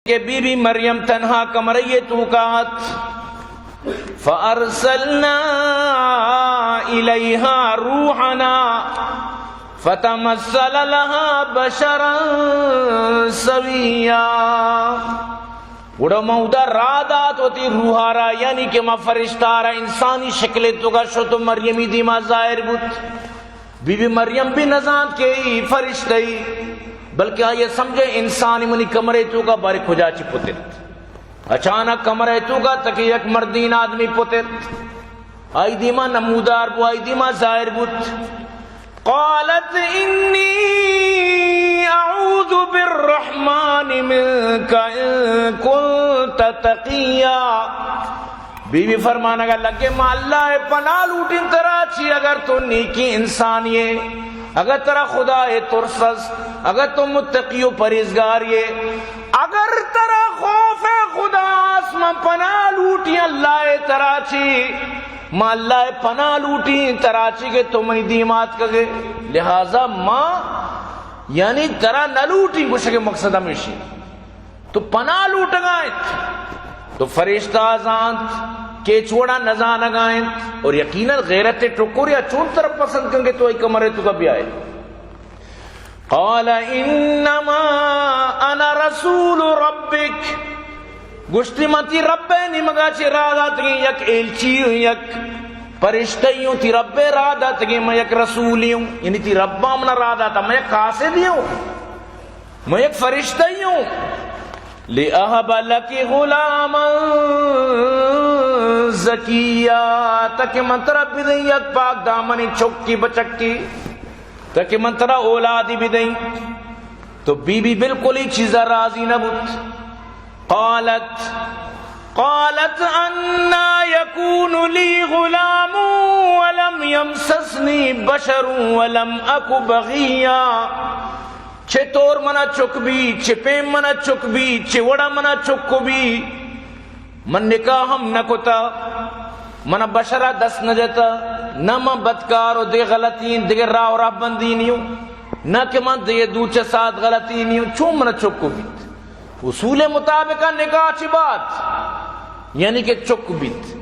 کہ be be مریم تنہا کمرے توکا ات۔ فارسلنا الیہا روحنا فتمثل لها بشرا سویا۔ گڑا ما اودا راہ دات وتی روحا را، یعنی کہ ما فرشتہ را انسانی شکل توکا شت و مریمی دیما ظاہر بوت۔ بی بی مریم بھی نزانت کہ ای فرشتہ ای، بلکہ آئی سمجھے انسانی منی کمرے توکا بارے کجا چی پترت۔ اچانک کمرے توکا تکے یک مردین آدمی پترت۔ آئی دیما نمودار بو، آئی دیما ظاہر بوت۔ قالت انی اعوذ بالرحمن منک ان کنت تقیا۔ بی بی فرمانگا لگے، ما اللہ ء پناہ لوٹیں ترا چی، اگر تو نیکی انسانی ئے، اگر ترا خدا ء ترس است، اگر تو متقی و پرہیزگاری ئے، اگر ترا خوف خدا است، من پناہ لوٹیں اللہ ء ترا چی، ما اللہ ء پناہ لوٹیں ترا چی کہ تو منی دیما اتکگے۔ لہذا ما یعنی ترا نہ لوٹیں، گوشگ ء مقصد ہمیشی۔ تو پناہ لوٹگا انت۔ تو فرشتہ زانت کہ چوڑا نزانگا انت، اور یقیناً غیرت ٹکر یا چون طرف پسند کن کہ تو ای کمرے توکا بیائے۔ قال انما انا رسول ربک۔ گوشتی، من تی رب ء نیمگا چہ راہ داتگیں یک ایلچی ہوں، یک فرشتہ ہوں، تی رب ء راہ داتگیں، من یک رسولی ہوں، یعنی تی رب ء منا راہ داتا، من یک قاصدی ہوں۔ من یک فرشتہ ہی ہوں۔ لأهب لك غلاما زكيا، تاکہ من ترا بدیں یک پاک دامنی چکی بچکی، تاکہ من ترا اولادی بدیں۔ تو بی بی بالکل ہی چیزا راضی نہ بوت۔ قالت، قالت أنى يكون لي غلام ولم يمسسني بشر ولم أك بغيا۔ چہ طور منا چک بی، چہ پیم منا چک بی، چہ وڑا منا چک بی۔ من نکاح ہم نہ کتا، منا بشرا دست نہ جتا، نہ من بدکار و دگہ غلطی، دگہ راہ و راہ بندی نیوں، نہ کہ من دگہ دوچہ سات غلطی نیوں، چون منا چک بیت؟ اصول مطابق نکاح چی بات؟ یعنی کہ چک بیت۔